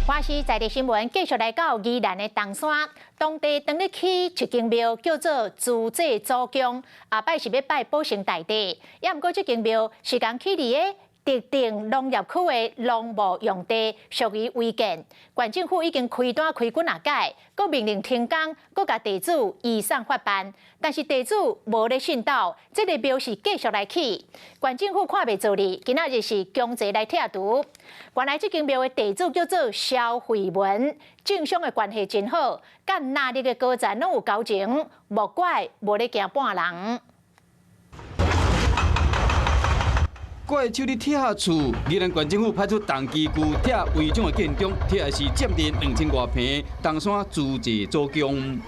華視在地新聞繼續來到宜蘭的冬山，當地當咧起一間廟叫做慈濟祖宮，後擺是欲拜保生大帝，也毋過這間廟是共起佇个特定農業區的農務用地，屬於違建。縣政府已經開單開幾若擺，閣命令停工，閣共地主移送法辦，但是地主無咧信道，這个廟是繼續來起。縣政府看袂做哩，今仔日是強制來拆除。原來這間廟的地主叫做蕭慧文，政商的關係真好，佮納入的高層攏有交情，莫怪無咧驚半人。怪手咧拆厝，宜蘭縣政府派出重機具拆違章的建築，拆的是佔地2000外坪冬山慈濟祖宮。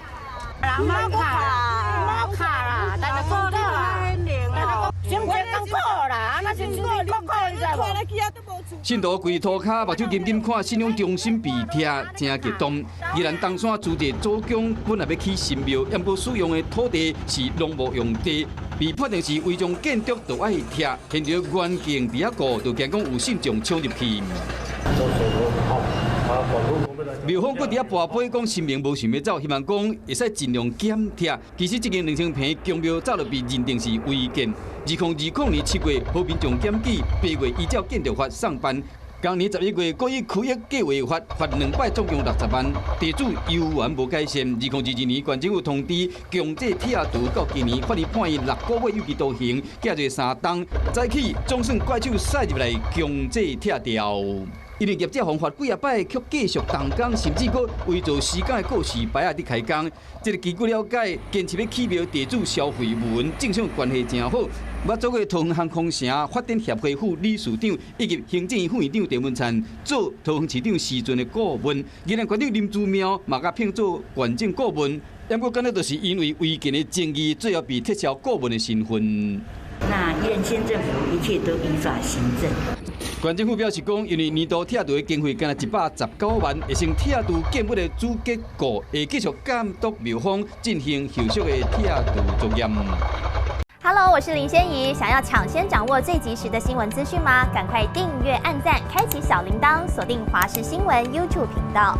莫卡啦，莫卡啦，但是講啦，先過講啦，那是講講，你知無？信徒跪塗跤，目睭金金看信仰中心被拆，真激動。宜蘭冬山慈濟祖宮本來欲起新廟，毋過使用的土地是農務用地，被判定是違章建築，就愛拆。現場環境佇遐顧，就驚講有信眾衝入去。廟方閣佇遐跋杯講神明無想欲走，希望講會使盡量減拆。其實這間2000坪宮廟早就被認定是違建。2020年7月，和民眾檢舉，8月依照建築法送辦。今年11月，閣以區域計劃法罰兩擺，總共60萬。地主猶原無改善。2022年，縣政府通知強制拆除，到今年法院判伊6個月有期徒刑，寄做3冬。早起總算怪手駛入來強制拆掉。因為業者方罰幾仔擺，卻繼續動工，甚至閣偽造時間的告示牌仔佇開工。這个根據了解，堅持欲起廟地主蕭慧文，政商關係誠好，捌做過桃園航空城發展協會副理事長，以及行政院副院長鄭文燦做桃園市長時陣的顧問。宜蘭縣長林姿妙嘛共聘做縣政顧問，毋過敢若就是因為違建的爭議，最後被撤銷顧問的身份。那宜蘭縣政府一切都依法行政。縣政府表示講，因為年度拆除的經費干焦119萬，會先拆除建物的主結構，會繼續監督廟方進行後續的拆除作業。 Hello，我是林仙怡，想要搶先掌握最及時的新聞資訊嗎？趕快訂閱、按讚、開啟小鈴鐺，鎖定華視新聞 YouTube 頻道。